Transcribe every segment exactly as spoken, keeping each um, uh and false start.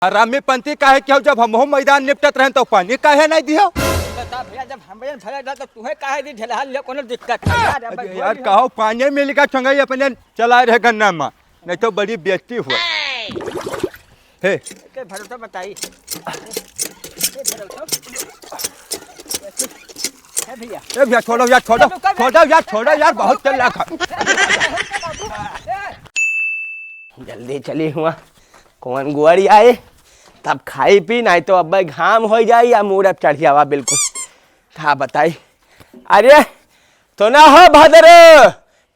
हरामी पंती काहे किहो, जब हमहू मैदान निपटत रहेन तो पानी काहे नाहीं दिहो? बता भइया, जब हम भइया भले रहा तो तुहे काहे दी ढेलहा लिया, कोनो दिक्कत है यार, अब अरे यार, कहो पानी मिल गया छंगई अपने चला रहे गन्ना मा, नाहीं तो बड़ी बेइज्जती हुआ। हे। के भरोसा बताई। के भरोसा? हे भइया। ए भइया, छोड़ो यार, छोड़ो। रुको बे। छोड़ो यार, छोड़ो यार, बहुत चल रहा था। जल्दी चली हुआ, कौन गुआड़ी आए, तब खाई पी, नाहीं तो अब घाम होइ जाई या मूड अब चढ़ जावा बिल्कुल। का बताई? अरे, तो ना हो भदर,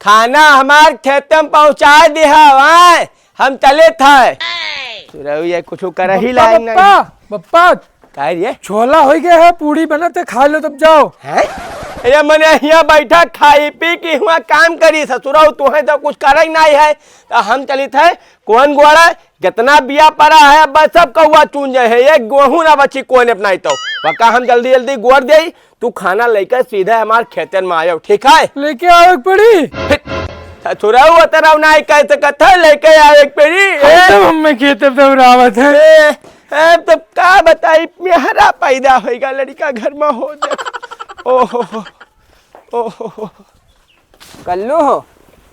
खाना हमार खेते में पहुँचा दिहा, आए, हम चले थे। सुरऊ ये कुछ कर ही बप्पा, लाइन नहीं। बप्पा, बप्पा। का रे? छोला होइ गया है, पूड़ी बनत है, खा लो तब जाओ। हैं? अरे मने हियाँ बैठा खाई पी के हुआ काम करी ससुरऊ, तुहें तो कुछ करे ही नहीं है, तो हम चली थे। कौन गोड़ा? जितना बिया पड़ा है, बस सब कौआ चुन जाए है, एक गोहूँ ना बची कोई ने अपनाई तो। वका हम जल्दी जल्दी गोड़ देई, तू खाना लेके सीधे हमार खेतन में आयो, ठीक है? लेके आवे के पड़ी। फिर ससुरऊ उतरऊ ना कह सकत है, लेके आवे के पड़ी। ए, तब हमें खेते दौड़ावत है। ए, ए, तब का बताई, मेहरा पैदा होइगा लड़का घर में हो देख। ओहो, ओहो। कल्लू हो,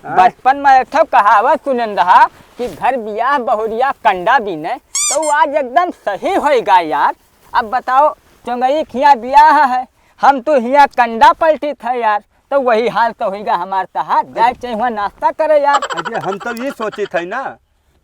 हाँ? बचपन में एक ठो कहावत सुनन रहा कि घर बियाह बहुरिया कंडा बीने, तो वो आज एकदम सही होइगा यार। अब बताओ, चोंगई खिया बियाह है, हम तो हिया कंडा पलटी थे यार, तो वही हाल तो होइगा हमार तहार। जाए चाहे हुआ नाश्ता करे यार। अरे हम तो ये सोचे थे ना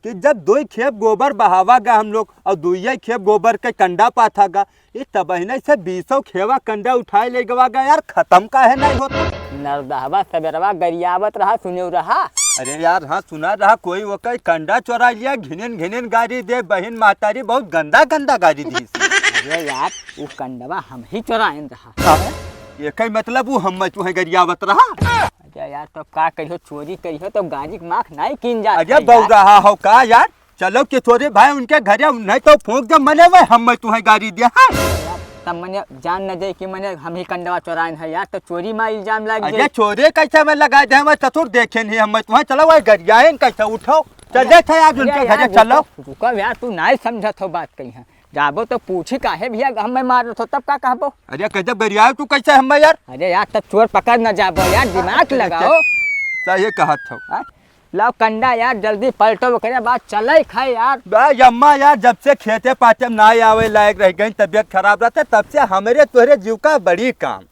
कि जब दुई खेप गोबर बहावा गा हम लोग और दुइये खेप गोबर के कंडा पाथा गा, ये तबहिने से बीसों खेवा कंडा उठाए ले गवा गा यार, खत्म काहे नहीं होता? नरदहवा सबेरवा गरियावत रहा, सुनेउ रहा। अरे यार, हाँ सुना रहा, कोई ओकर कंडा चोरा लिया, घिनिन घिनिन गारी दे, बहिन महतारी बहुत गंदा गंदा गारी दी। अरे यार, वो कंडवा हम ही चोराइन रहा। हाँ? ये कई मतलब वो हम तुहें गरियावत रहा? अरे यार, तो का करियो, चोरी करियो तो गारी के माख नहीं कीन जात अरे है यार। बौराहा हो का यार? चलो के तोरे भाई उनके घरे, नहीं तो फूंक दे मने, वह हम तुहें गारी दे, हाँ? तब मने जान न जाए कि मने हम ही कंडवा चोराइन है यार, तो चोरी मा इल्जाम लग अरे जाए। चोरे कैसे में लगा दे, मैं ससुर देखे नहीं हम तुहें, चलो वह गरियाइन कैसे उठाओ, चले थे आज अरे उनके यार, घरे, चलो। रुको, रुको यार, तू नहीं समझत हो बात कहीं है। जाबो तो पूछी काहे भइया हम मैं मारत हो, तब का कहबो? अरे गजब गरियाओ तू कैसे हम यार? अरे यार, तब चोर पकड़ न जाबो यार, दिमाग अरे लगाओ। सही कहत हो। हाँ? लाओ कंडा यार, जल्दी पलटो, ओकरे बाद चले खाए यार। बे अम्मा यार, जब से खेते पाते में ना आवे लायक रह गई, तबीयत खराब रहते, तब से हमरे तोहरे जीव का बड़ी काम।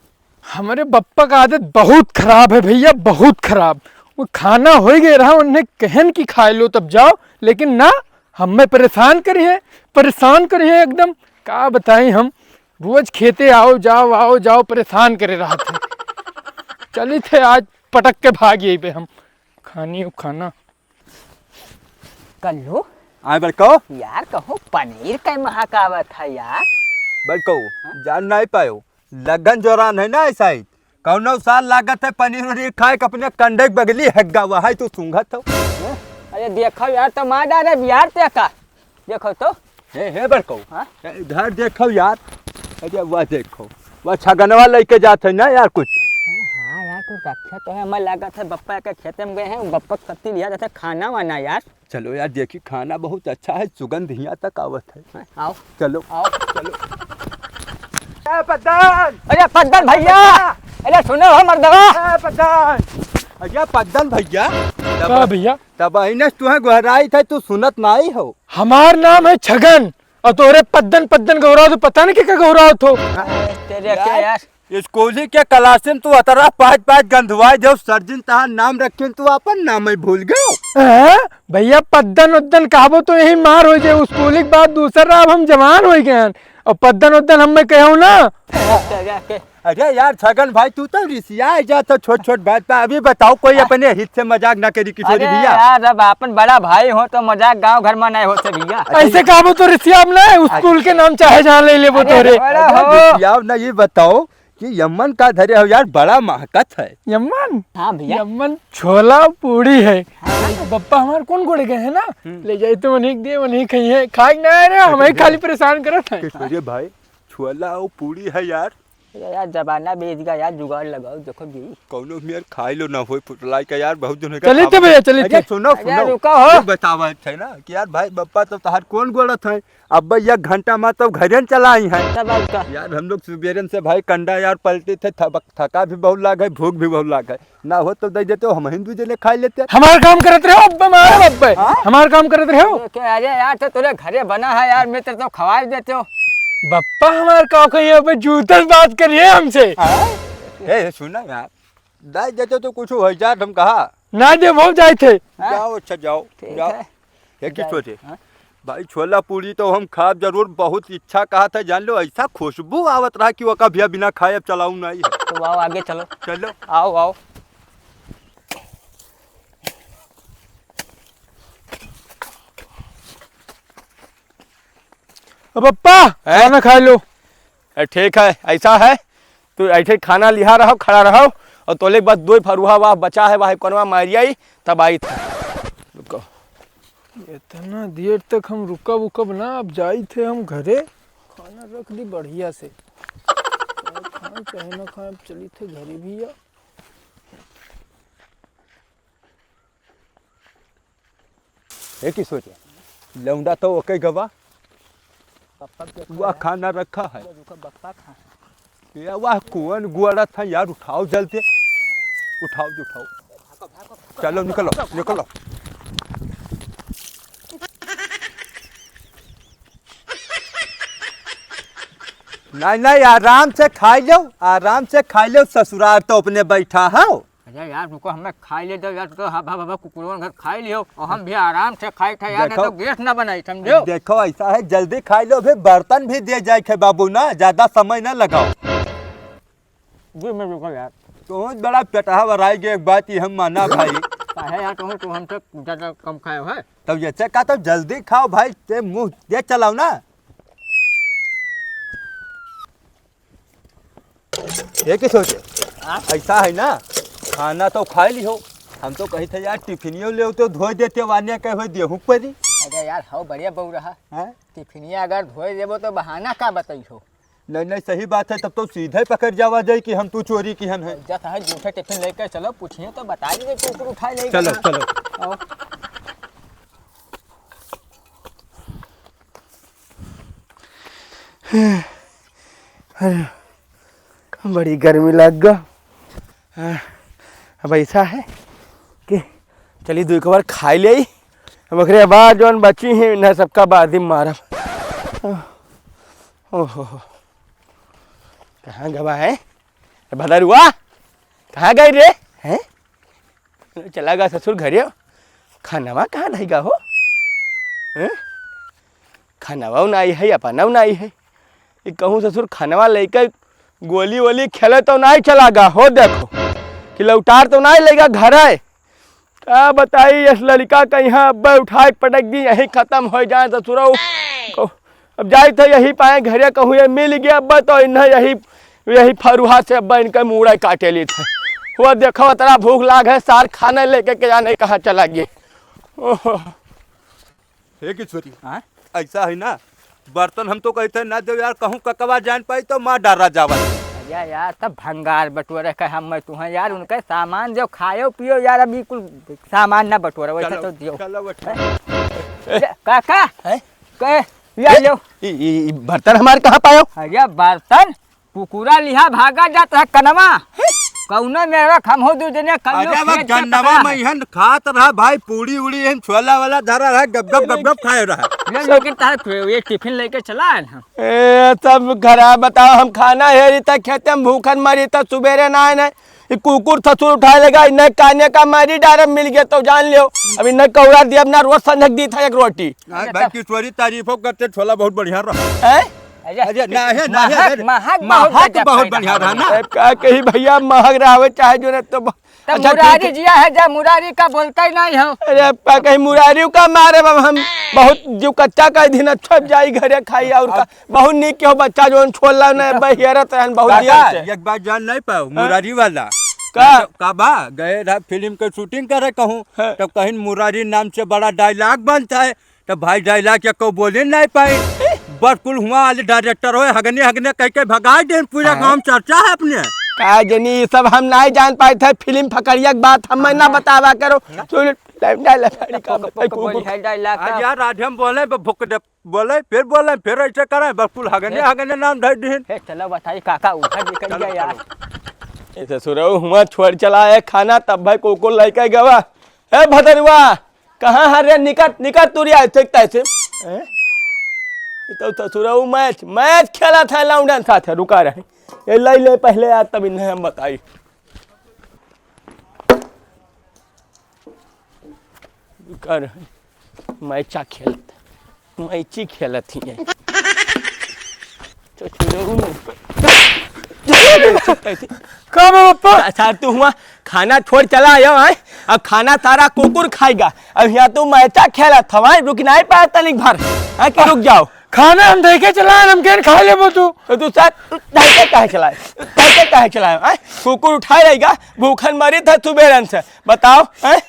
हमरे बप्पा का आदत बहुत खराब है भइया, बहुत खराब। वो खाना होइ गए रहा, उन्हें कहन की खाए लो तब जाओ, लेकिन ना, हमें परेशान करी है, परेशान करी है एकदम। का बताई हम, रोज खेते आओ जाओ, आओ जाओ, परेशान करे रहत है। चली थे आज पटक के भाग यही पे हम। खानी हो खाना। कल्लू। आए बड़को। यार, कहूँ पनीर कै महक आवत है यार। बड़को, हाँ? जान नहीं पायो, लगन जोरान है ना ऐसा ही। कौनो साल लागत है पनीर उनीर खाए के अपने कंडे के बगली हग गवा है, तू सूंघत हो। अरे देखो यार, तो मार डारे बिहार ते का। देखो तो। हे, हे बड़को। हाँ? ए, इधर देखो यार। अरे वाह देखो, वह छगनवा लेके जात है ना यार कुछ। हाँ यार, कुछ रखे तो है, हमें लागत है बप्पा के खेते में गए हैं, बप्पा के सत्ती लिया जाता है खाना वाना यार। चलो यार, देखी खाना बहुत अच्छा है, सुगंध हियाँ तक आवत है। हाँ, आओ। चलो। आओ। चलो। ए पद्दन! अरे पद्दन भइया! पद्दन! अरे सुनो हो मर्दवा! ए पद्दन! अरे पद्दन भइया! का भइया? तब आईने तुहें गोहराई थे, तू सुनत नाई हो। हमार नाम है छगन, और तोहरे पद्दन पद्दन गौराव तो पता नहीं के का गौराव थो। तेरे के यार। स्कूली के क्लास में तू अतरा पाँच पाँच गंधवाई देव, सर जिन तहार नाम रखिन, तू अपन नाम ही भूल गयो। हैं? भइया, पद्दन उद्दन कहबो तो यही मार हो जाए। स्कूली के बाद दूसर रहा, अब हम जवान हो गए हैं। और पद्दन उद्दन हम मैं कहूँ ना। अरे यार छगन भाई, तू तो रिसिया जात हो छोट छोट बात पे। अभी बताओ, कोई अपने हित से मजाक ना करी किशोरी अरे भइया। यार, अब अपन बड़ा भाई हो तो मजाक गांव घर में नहीं होते भइया। ऐसे कहबो तो रिसिया अब ना, स्कूल के नाम चाहे जहाँ ले लेबो अरे तोरे। बड़ा अरे हो। रिसियाओ ना, ये बताओ कि यमन का धरे हो यार, बड़ा महकत है। यमन? हाँ भइया। यमन छोला पूड़ी है। हाँ। बप्पा हमार कौन गोड़े गए हैं ना, हम्म। ले जाए तो उन्हीं के दे, उन्हीं खाई है। खाए के ना रे, हमें अरे खाली परेशान करत है। किशोरी भाई, छोला और पूड़ी है यार, यार, जमाना बीत गया यार, जुगाड़ लगाओ, देखो जी। कौनो मेर खाई लो ना होई फुटलाई का यार, बहुत दिन हो गया चलित खावा। भैया, चलित। अरे सुनो, अरे सुनो, रुको हो। ये बतावा है ना कि यार भाई बप्पा तो तहार कौन गोड़त है, अब एक घंटा में तो घरे न चला आई है। तब अब का? यार हम लोग सुबेरन से भाई कंडा यार पलटे थे, थक-, थका भी बहुत लाग है, भूख भी बहुत लाग है, ना हो तो दे देते हो, हम हिंदू जने खाई लेते। हमार काम करत रहो अब्बे, मारो अब्बे। हाँ? हमार काम करत रहो। अरे, अरे यार, तो तोरे घरे बना है यार, मित्र, तो खवाई देते हो। बप्पा हमार का कही, अबे जूतस बात करिए हमसे। हाँ? ए, सुना यार, दाई देते तो कुछ हो जात, हम कहा। ना दे, बहुत जाए थे। हाँ? जाओ, अच्छा, जाओ, ठीक जाओ। है। एक ही जाए। सोचे। हाँ? भाई, छोला पूरी तो हम खाब जरूर, बहुत इच्छा कहा था, जान लो, ऐसा खुशबू आवत रहा कि वो कभी बिना खाए अब चलाऊ नहीं है। तो आओ, आगे चलो। चलो। आओ, आओ। अब पप्पा, हैं? खाना खा लो। ए, ठीक है, ऐसा है, तू ऐसे खाना लिहा रहो, खड़ा रहो, और तोले के बाद दो फरुहा वा बचा है, वह कोनवा मारिया ही, तब आई था। रुको। इतना देर तक हम रुकब उकब ना, अब जाई थे हम घरे, खाना रख दी बढ़िया से, चाहे खाए चाहे ना खाए, अब चली थे घरे भैया। एक ही सोचे, लौंडा तो ओके गवा, बप्पा के वह खाए। खाना रखा है। रुका, बप्पा खा। ये वह कौन गुआड़ा था यार, उठाओ जल्दी, उठाओ जी, उठाओ। चलो, निकलो, निकलो। नहीं, नहीं, आराम से खाई लो, आराम से खाई लो, ससुराल तो अपने बैठा हो। अरे यार, रुको, हमें खाई ले दो यार, तो हब, हब, हब, कुकुरवन घर खाई लियो, और हम भी आराम से खाई थे यार, नहीं देखो, तो गैस ना बनाई, समझो? देखो, ऐसा है, जल्दी खाई लो, फिर बर्तन भी दे जाए खे बाबू ना, ज्यादा समय ना लगाओ। जी, मैं रुको यार। तो बड़ा पेटहा भराई के एक बात ही हम माना भाई। काहे यार, तुम, तुम हमसे ज्यादा कम खाए हो, है? तब ये से का, तो जल्दी खाओ भाई, ते मुंह दे चलाओ ना। ये की सोचे? हाँ? ऐसा है ना, खाना तो खाई ली हो, हम तो कही थे यार, टिफिनियो ले तो धोए देते, वाने कहे हुए देहू परी। अरे यार, हो बढ़िया बहू रहा। हाँ? टिफिनिया अगर धोए देबो तो बहाना का बताई हो? नहीं, नहीं, सही बात है, तब तो सीधे पकड़ जावा जाए कि हम तू चोरी की हम है। जब है जूठे टिफिन लेके चलो, पूछिए तो बता दीजिए, कुकुर उठाए लेके चलो, चलो। आओ। अरे, बड़ी गर्मी लग गा। हाँ, अब ऐसा है कि चली दू एक बार खाई ले, अब ओकरे बाद जौन बची हैं, इन्हें सबका बाद ही मारब। ओहो, कहाँ गवा है? ए भदरुआ, कहाँ गई रे? हैं? चला गा ससुर घरे। खानवा कहाँ धई गा हो? हैं? खानवा नाई है, अपना नाई है। ये कहूँ ससुर खानवा लेके गोली वोली खेले तो नाई चला गा हो, देखो कि लौटार तो नाई लेगा घर है। का बताई, इस लड़का का यहाँ अब्बे उठाए के पटक दी, यही खत्म हो जाए ससुरऊ। को-, अब जाई तो यही पाए घरे कहूँ ये मिल गया अब्बे तो इन्हें यही, यही फरुहा से अब्बे इनका मूड़ा काटे ली थे। वो देखो इतना भूख लाग है, सार खाने लेके के जाने कहाँ चला गए। ओहो। हे किशोरी, हाँ? ऐसा है ना, बर्तन हम तो कहते ना दो यार, कहूँ ककवा जान पाई तो मार डारा जावा। अरे यार, तब भंगार बटोरे के हम मैं तुहें यार, उनके सामान जो खायो पियो यार, अभी कुल सामान ना बटोरे, वैसे चलो, तो दियो। चलो, बैठो। हैं? ए, काका, हैं? कहे, या ए, लो। ई, ई, ई बर्तन हमारे कहाँ पायो? अरे बर्तन, कुकुरा लिहा भागा जात रहा कनवा। कौनो मेरा खम हो दू जने कल्लू अरे वो खेत के गन्नवा पकड़ा में है। इहन खात रहा भाई, पूड़ी उड़ी इहन छोला वाला धरा रहा, गप गप गप गप खाए रहा। ले, लेकिन तार खे-, ये टिफिन लेके चला है ना। ए, सब खराब बताओ, हम खाना हेरी त खेते में भूखन मरी त सुबेरे ना आए ना। ये कुकुर ससुर उठाए लेगा, इन्हें काने का मारी डारे मिल गया तो जान लियो। अब इन्हें कौड़ा दिया अपना रोज संझक दी था एक रोटी। आज भाई किशोरी तारीफो करते छोला बहुत बढ़िया रहा। हैं? अरे, अरे, ना है, ना है, महक, अरे, महक बहुत महक गजब बहुत पैदा बढ़िया कर रहा ना। दिया। अब का कही भैया, महक रहा हो चाहे जो ना तो ब-, तब अच्छा, मुरारी ठीक है। जिया है, जा मुरारी का बोलता ही नहीं हो। अरे, अब का कही मुरारी का मारे, अब हम बहुत जो कच्चा का दिन अच्छा जाई घरे खाई और का अब बहुत नीक हो बच्चा जोन छोला ने बहियरत रहन बहुत काका, दिन से। एक बात जान नहीं पाओ, हाँ? मुरारी वाला। का? का बा? गए रहा फिल्म के शूटिंग करे कहूँ, हाँ। तो कहीं मुरारी नाम से बड़ा डायलॉग बनता है, तो भाई डायलॉग या को बोले नहीं पाए। बस कुल हुआ आज डायरेक्टर होए, हगने हगने कह के भगाई देन, पूरा हाँ। गाँव चर्चा है अपने। का जनी, ई सब हम नाहीं जान पाइत है, फिल्म फकरिया के बात हमें ना हाँ। बतावा करो। हाँ। सुन, टाइम डाल, लफड़ी का पक, पक, पक, कुकुर। बोल, है डायलॉग आज का। यार, आज हम बोले, ब-, भुक दे, बोले, फिर बोले, फिर ऐसे करे, बस कुल हगने, फिर? हगने नाम धर दीन। फिर चलो बताई, काका उधर निकल चलो, गया यार। चलो। ए ससुरऊ, हुआ छोड़ चला है खाना, तब भाई कुकुर लइके गवा। ए भदरुआ, कहाँ है रे? निकट, निकट तू रिया, ठीक तैसे। हैं? ये तो ससुरऊ मैच, मैच खेला था लौंडन साथ है, रुका रहे। ये ले, ले पहले यार, तब इन्हें हम बताई। रुका रहे। मैचा खेलत, मैची खेलत ही है। तो छोड़ो नहीं। का बा पप्पा? अच्छा, तू हुआ खाना छोड़ चला आयो है, अब खाना सारा कुकुर खाएगा। अब यहाँ तू मैचा खेलत हवा, रुक नहीं पाया तनिक भर, हाँ, कि रुक जाओ। खाना हम देखे चला, हम केन खा लेबो तू। तो तू सर, तू देखे काहे चलाए? देखे काहे चलाए, हैं? कुकुर उठाए रहेगा, भूखन मरी था सुबेरन से। बताओ, हैं?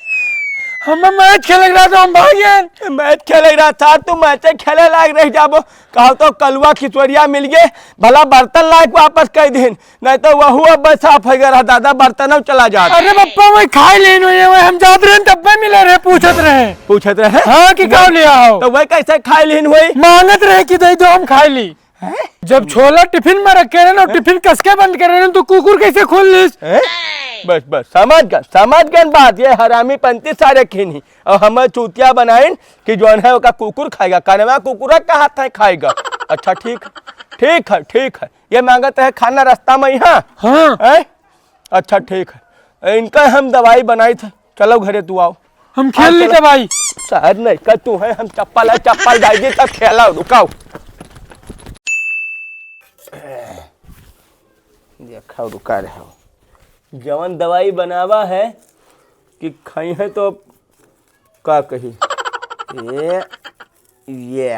हम मैच खेले रहा तो हम भाग गए। मैच खेले रहा था, तू मैचे खेले लायक रह जाबो। कहो तो कलुआ खिचवरिया मिल गए, भला बर्तन लायक वापस कर दीन, नहीं तो वहू अब साफ हो गया रहा, दादा बर्तनों चला जात। अरे पप्पा, वही खाई लेन हुई है, वही हम जात रहे तब मिले रहे, पूछत रहे। पूछत रहे? हाँ, कि का ले आओ? तो वही कैसे खाई लेन हुई? मांगत रहे कि दे दो, हम खाई ली। हैं? जब छोला टिफिन में रखे रहे ना, हैं? टिफिन कसके बंद करे रहे, तो कुकुर कैसे खोल लीस? हैं? बस, बस, समझ गए, समझ गए बात। ये हरामी पंती सारे खीन ही। और हमें चूतिया बनाइन कि जौन है ओका कुकुर खाएगा। कनवा कुकुरा का हाथ है खाएगा। अच्छा, ठीक, ठीक है, ठीक है। ये मांगत है खाना रास्ता में यहाँ? हाँ। हैं? अच्छा, ठीक है। इनका हम दवाई बनाई थे। चलो घरे तू आओ। हम खेल हाँ, ली चलो। दवाई। शहर नहीं कर तू है, हम चप्पल है, चप्पल डाल दी तब खेला, रुकाओ। देखा रुका रहे हो। जवन दवाई बनावा है कि खाई है तो का कही। ये, ये।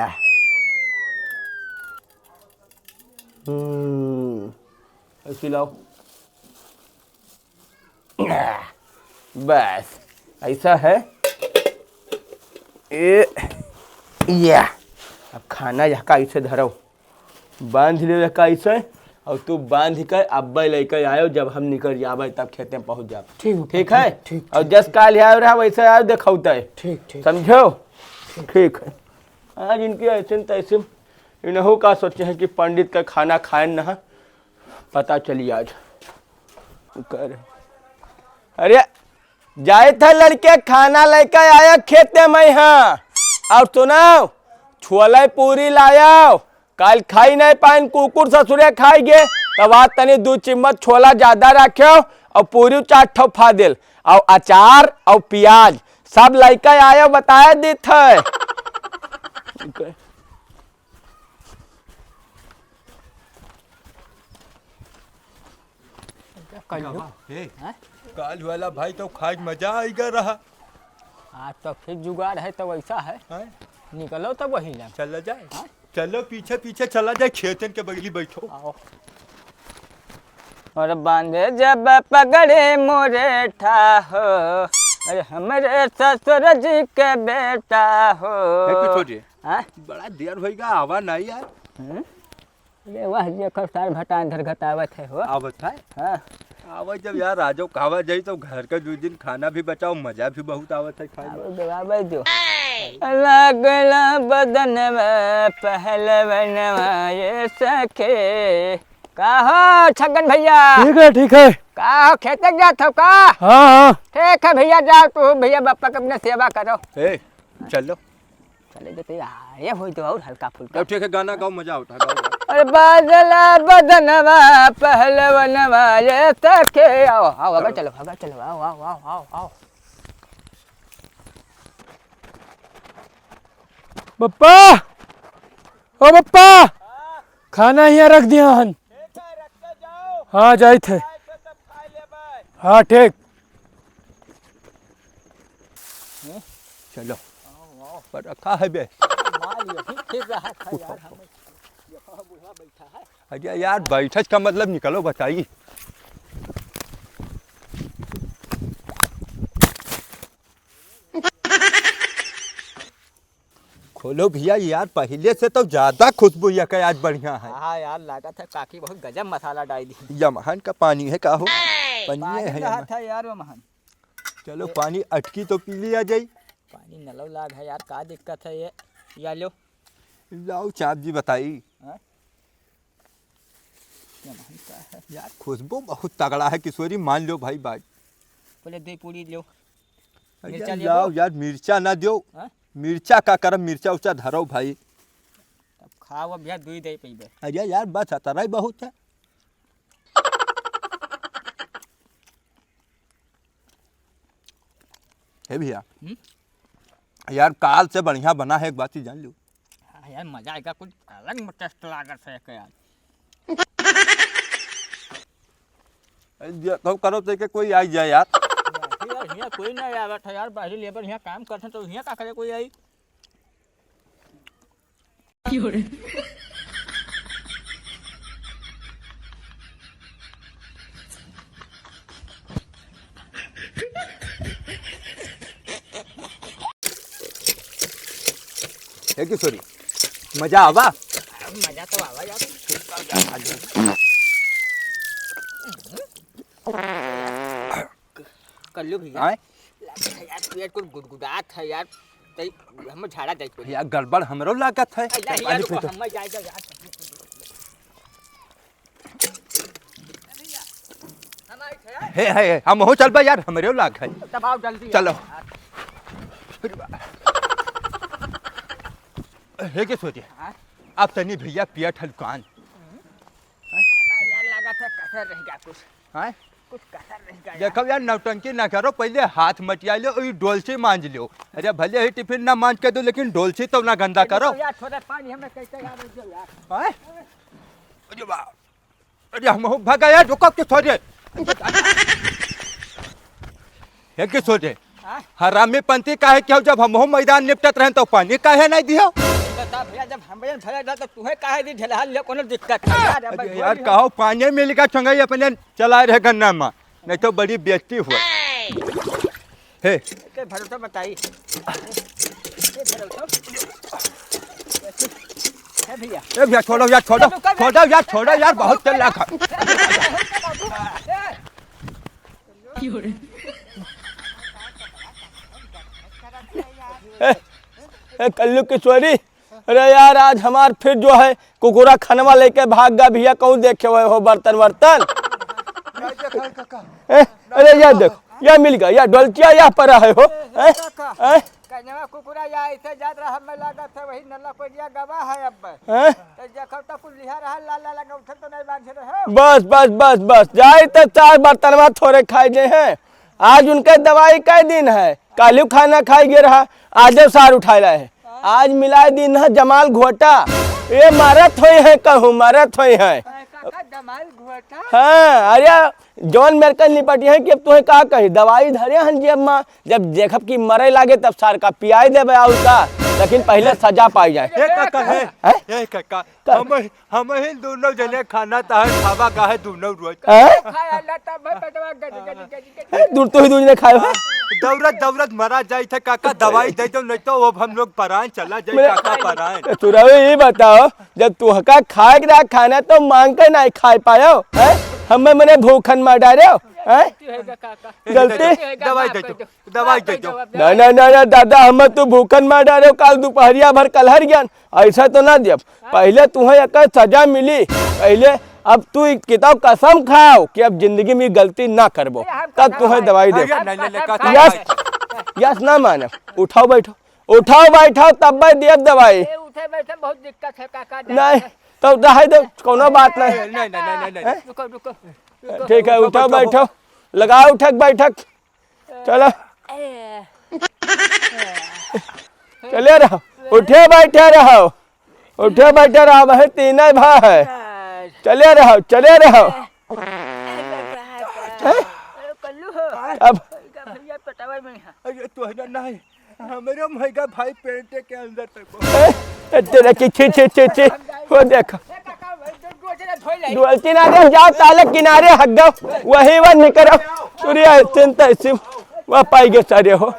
हम्म, ऐसी लाओ। बस, ऐसा है। ए, या। अब खाना यहाँ का ऐसे धरो, बांध ले यहाँ का ऐसे, और तू बांध के अब्बे लेके आयो, जब हम निकल जाबे तब खेते में पहुँच जाब। ठीक है, ठीक है? ठीक, और ठीक, जस ठीक। काल आयो रहा वैसे आयो, देखौते। ठीक, ठीक। समझो? ठीक। ठीक है। आज इनकी ऐसे न तैसे, इनहू का सोचे हैं कि पंडित का खाना खाए न है, पता चली आज। कर। अरे, जाए था लड़के, खाना लेके आया खेते में, हाँ। और सुनाओ, छोले पूरी लायो, काल खाई नहीं पाइन, कुकुर ससुरे खाई गे, तब आज तनी दू चिम्मच छोला ज्यादा रख्यो और पूरी चार ठो फादिल और अचार और प्याज सब लइके आयो, बताए दीत है। कल्लू। हे, हैं? काल वाला भाई तो खाए के मजा आइगा रहा। आज तो फिर जुगाड़ है तो वैसा है। हैं? निकलो तो वही ना। चला जाए। हैं? चलो पीछे पीछे चला जाए, खेतन के बगली बैठो। आओ। और बांधे जब पगड़े मोरे ठाहो, अरे हमरे ससुर जी के बेटा हो। ए, कुछ हो जी। हाँ? बड़ा देर होइगा, आवा नहीं यार। हम्म? अरे वाह, देखो सार भटान धर घटावत है हो। आवत है? हाँ। आवे जब यार, राजो कहावा जाई तो घर का दू दिन खाना भी बचाओ, मजा भी बहुत आवत है खाए में। आवे दो, आवे दो। लागला बदनवा पहलवनवा ये सखे। का हो छगन भैया? ठीक है, ठीक है। का हो खेते जात हो का? हाँ, हाँ। ठीक है भैया, जाओ तू भैया बापा के अपने सेवा करो। ए, चलो। चले देते यार, ये होई तो और हल्का फुल्का। तब ठीक है, गाना गाओ, मजा उठा, गाओ, गाओ। अरे बादला बदनवा पहलवनवा ये सखे। आओ, आओ, आगे चलो, आगे चलो, आओ, आओ, आओ, आओ, आओ। बप्पा, ओ बप्पा, खाना हियाँ रख दिया हन। हाँ, जाइत है। हाँ, ठीक। चलो। पर रखा है बे। माल यही फिर रहा था यार, हमें। ये कहाँ बूढ़ा बैठा है? अरे यार, बैठक का मतलब निकलो, बताइए। बोलो भैया, यार पहिले से तो ज्यादा खुशबू ये के आज बढ़िया है। हाँ यार, लागत है काकी बहुत गजब मसाला डाल दी। यमहन का पानी है का हो? पानी पानी है रहा यमहन। था यार यमहन। चलो ये पानी अटकी तो पी लिया जाई। पानी नलौ लाग है यार, का दिक्कत है ये? या लो। लाओ चाप जी बताई। हाँ? यमहन का है। यार खुशबू बहुत तगड़ा है किशोरी, मान लो भाई बात। पहले दो पूरी लो। अरे मिर्चा ले लाओ दो। यार, मिर्चा ना दो। हाँ? मिर्चा का करब, मिर्चा उर्चा धरो भाई। अब खाओ, अब यार, दुई दे पीबे। अरे यार, बस अतरा ही बहुत है। हे भैया, हम्म? यार, काल से बढ़िया बना है, एक बात ही जान लो। हाँ यार, मजा आएगा, कुछ अलग में टेस्ट लागत है यार। अरे, ये तो करो तो के कोई आई जाए यार। यार, हियाँ कोई ना आवत है यार, बाहरी लेबर हियाँ काम करते तो हियाँ का करे कोई आई? हे किशोरी, मजा आवा? मजा तो आवा यार। कल्लू भैया, आय? लागत है यार, पेट कुल गुदगुदात है यार, तई हम झाड़ा जाए पड़ी। यार, गड़बड़ हमरो लागत है। अरे यार, पानी रुको, पी तो। हम जाए, जाए यार। हे, हे, हे, हम हो चलबा यार, हमरे लाग है। तब आओ जल्दी चलो। यार। हे के सोचे? हाँ? अब तनी भैया पिया ठलकान। हमारे यार लागत है कसर रह गया कुछ। हैं? कुछ कसर रह गया यार। देखो यार, नौटंकी ना करो, पहले हाथ मटिया लो और ये डोलची मांज लो। अरे भले ही टिफिन ना मांज के दो, लेकिन डोलची तो ना गंदा अरे करो। तो यार, थोड़ा पानी हमें कैसे यार, दे दो यार। हैं? अरे वाह। अरे हम हो भागा यार, रुको के थोड़े। हे के सोचे? हाँ? हरामी पंथी काहे किहो, जब हमहू मैदान निपटत रहन तो पानी काहे नहीं दिहो? बता भैया, जब हम बजन भरे रहा तो तुहे काहे दी ढेलहा ले कोनो दिक्कत है यार, अब अरे बोल यार, रहे। कहो पानी मिल गया चंगाई अपने चला रहे गन्ना में, नहीं तो बड़ी बेइज्जती हुआ। हे। के भरोसा बताई। के भरोसा? है भैया। ए भैया, छोड़ो यार, छोड़ो। रुको, रुको। छोड़ो यार, छोड़ो यार, बहुत तेल लाग। ए, ए, कल्लू किशोरी, अरे यार, आज हमार फिर जो है कुकुरा खनवा लेके भाग गया भैया, कहूँ देखे हुए हो बर्तन वर्तन? नहीं देखा है काका। ए, अरे यार देखो, यह मिल गया, यह डोलचिया यह पड़ा है हो। ए, काका। ए? कन्हवा कुकुरा या ऐसे जात रहा, हमें लागत है वही नल्ला कोरिया गवा है अब। हैं? तो देखो तो कुल लिहा रहा, लाल लाल लगा उठे तो नहीं बांधे रहे। बस, बस, बस, बस, जाए तो चार बर्तनवा थोड़े खाए जे हैं। आज उनके दवाई का दिन है, काल्हू खाना खाए गे रहा, आजो सार उठाए रहे। आज मिलाए दिन है जमाल घोटा, ये मरत होई है कहूँ, मरत होई है। काका, जमाल घोटा? हाँ, अरे जौन मेरे का निपटी है कि अब तुहे का कही, दवाई धरे हन जेब मा, जब देखब कि मरे लागे तब सार का पियाई देबे आउर का, लेकिन पहले सजा पाई जाए। ए काका, हे, हैं? ए काका, का? हम, हम ही दोनों जने खाना ताहे खावा काहे दोनों रोज। हैं? खाया ला तब है पेटवा गज, गज, गज, गज। हैं? दूर तो ही दूर ने खाए हो। दौड़त दौड़त मरा जाई थे काका, दवाई दे दो, नहीं तो अब हम लोग परान चला जाए मेरे काका, परान। तो तुरवे ये बताओ, जब तुहका खाए के रहा खाना तो मांग के नहीं खाए पायो, हैं? हमें मने भूखन मार डारे हो, हैं? गलती होगा काका। गलती? दवाई दे दो, दवाई दे दो। ना, ना, ना, ना, दादा, हमें तू भूखन मार डारे हो, काल दोपहरिया भर कलहर ज्ञान, ऐसा तो ना दियब। पहले तुहें एक सजा मिली, पहले अब तू एक किताब कसम खाओ कि अब जिंदगी में गलती ना करबो, अरे, हम तब कसम तुहें खाए। दवाई दे। अरे, नहीं, नहीं, नहीं, कसम यस, खाए। यस ना माने, उठाओ बैठो। उठाओ बैठाओ तब मैं देब दवाई। ए, उठे बैठे बहुत दिक्कत है काका, नहीं, जाने। तो रहे दो, कोनो बात नहीं। नहीं, नहीं, नहीं, नहीं, नहीं। हैं? रुको, रुको, रुको। ठीक है, उठो, उठाओ बैठो। बैठो, लगाओ उठक बैठक। चलो। ए। चले रहो, उठे बैठे रहो, उठे बैठे रहो, वही तीन भा है। चले रहो, चले रहो। हैं? कल्लू हो। अब भैया पटावा में है। अरे तोहरा नहीं, हमरे महंगा भाई पेंटे के अंदर तक। ए, ए, तेरा की छी, छी, छी, छी। वो देखो। डोल किनारे जाओ, ताले किनारे हग गो। वही वन निकरो। सूर्य चिंता इसी वह पाई गए सारे हो।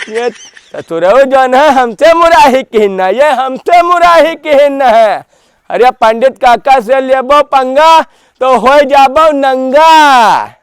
ये तो तोरऊ जौन है, हमसे मुराही किहिन ना, ये हमसे मुराही किहिन ना है। अरे पंडित काका से लेबो पंगा, तो हो जाबो नंगा।